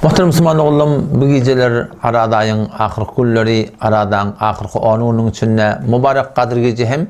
Muhterem musulman ogullarym, bu gijeler Araz aýyň ahyrky günleri, Arazaň ahyrky on gününiň içinde mübarek Gadyr gije hem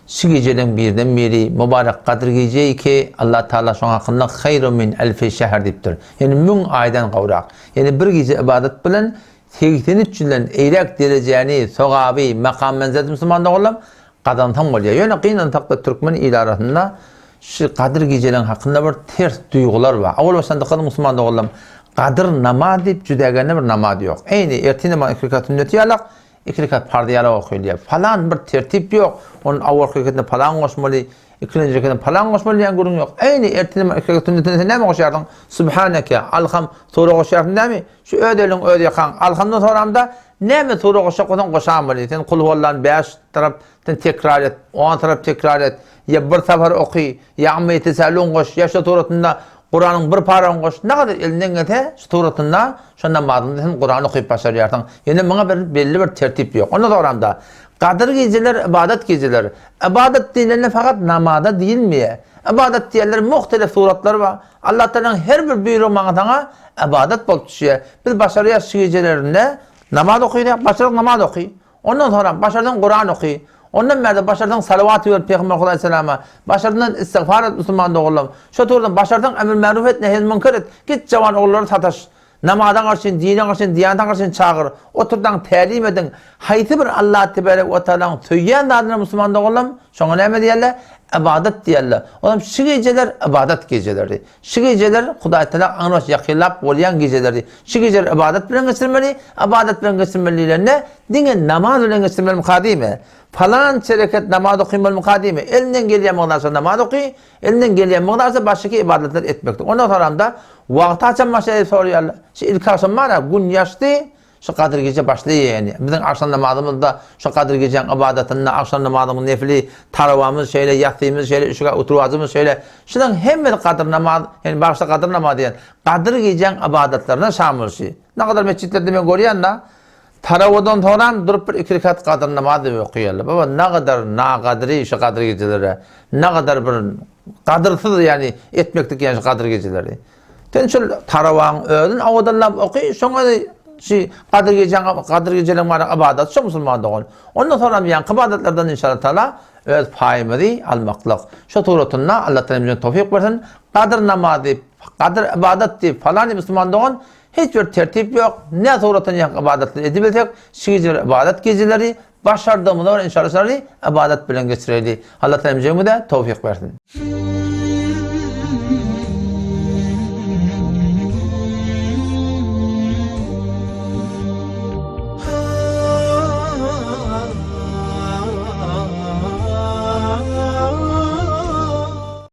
şu gijeleň birden biri mübarek Gadyr gije ki Allah Taala şoň hakynda haýru min elfi şehr diýipdir. Ýagny müň aýdan gowrak. Ýagny bir gije ybadat bilen 83 ýyldan eýräk derejäni, sogaby, makam menzileti musulman doganlarym gazansaň bolýar. Ýöne gynansakda türkmen ili arasynda şu Gadyr gijeleň hakynda bir ters duýgular bar. Owal başdan dykgat musulman doganlarym, Gadyr namaz diýip jüdägende bir namaz ýok. Eýni ertir namaz iki rekat sünneti ýalak, iki rekat parzy ýalak okylýar. Falan bir tertip ýok. Onuň owalky reketine falan goşmaly, ikinji reketine falan goşmaly diýen gürrüň ýok. Eýni ertir namaz iki rekat sünnetine sen näme goşýarsyň? Subhaneke, Alham sure goşýarsyň dämi? Şu öz eliň öz ýakaň. Alhamdan soramda Näme sure goşjak bolsaň goşaýmaly. Sen Kulhuallany bäş tarap sen tekrar et, on tarap tekrar et, ýa bir sapar oky, ýa Amme ýetesälun goş, ýa şo suratynda Kuranyň bir paragyny goş. Nägadar elinden gelse şu suratynda şo namazyňda sen Kurany okyp başarýarsyň. Ýöne muňa bir belli bir tertip ýok. Ondan soňramda Gadyr gijeler ybadat gijeler. Ybadat diýlende fakat namaza diýilmeýär. Ybadat diýenler muhtelif suratlar bar. Allah Tagalaň her bir buýrugy maňa saňa ybadat bolup düşýär. Biz başarýas şu gijelerinde namaz okaýsak, başarsaň namaz oky. Ondan soňra başarsaň Kuran oky. Ondan bärde başarsaň salawat ber Pygamber Hudaýsalama. Başardyňdan istigfar et musulman doganlarym. Şo turdan başarsaň emr maruf et, nehy münker et. Git jawan ogullara sataş. Namaza garşyn, dine garşyn, diýanete garşyn çagyr. Oturdaň tälim ediň. Haýsy bir Allah tebarek we taalaň söýýän zadyna musulman doganlarym, şoňa näme diýerler? Ybadat diýerler. Olam şu gijeler ybadat gijeleri. Şu gijeler Hudaý Taala aňrybaş ýakynlap bolýan gijeleri. Şu gijeleri ybadat bilen geçirmeli. Ybadat bilen geçirmeli diýlende, diňe namaz bilen geçirmelimi diýme. Palança reket namaz okamalymy diýme. Elinden gelýän mygdarça namaz oky, Elinden gelýän mygdarça başyky ybadatlary etmekdir. Ondan soramda, wagty haçan başlaýar diýip soraýarlar. Şu ilki agşam bar-a, gün ýaşdy, şu Gadyr gije başlaýar ýagny. Biziň agşam namazymyzda şu Gadyr gijäň ybadatynda agşam namazynyň nefli, tarawamyz şeýle, ýassymyz şeýle, üç rekat oturwajymyz şeýle. Şularyň hemmesi Gadyr namaz, ýagny bagyşla Gadyr namazy diýen, Gadyr gijäň ybadatlaryna şamyl şu. Nagadar metjitlerde men görýän-de, Tarawadan soňram durup bir iki rekat gadyr namaz diýip okaýarlar. Baba nagadar nagadry şu gadyr gijeleri. Nagadar bir gadyrsyz ýani etmeklik ýani şu gadyr gijeleri. Sen şol tarawaň özün owadanlap oky, şoňa şu gadyr gijäň gadyr gijeleň bar ybadat şo musulman dogan. Ondan soňram ýaňky ybadatlardan inşallah taala öz paýymyzy almaklyk. Şo suratynda Allah taala bize towfyk bersin. Gadyr namazy, gadyr ybadat diýip falan musulman dogan Hiç bir tertip ýok, ne suratdan ýa ybadatlar edibilsek, şu gijeler ybadat gijeleri, başardygymyza görä inşallah şolary ybadat bilen geçireli. Allah Taala hemjemize towfyk bersin.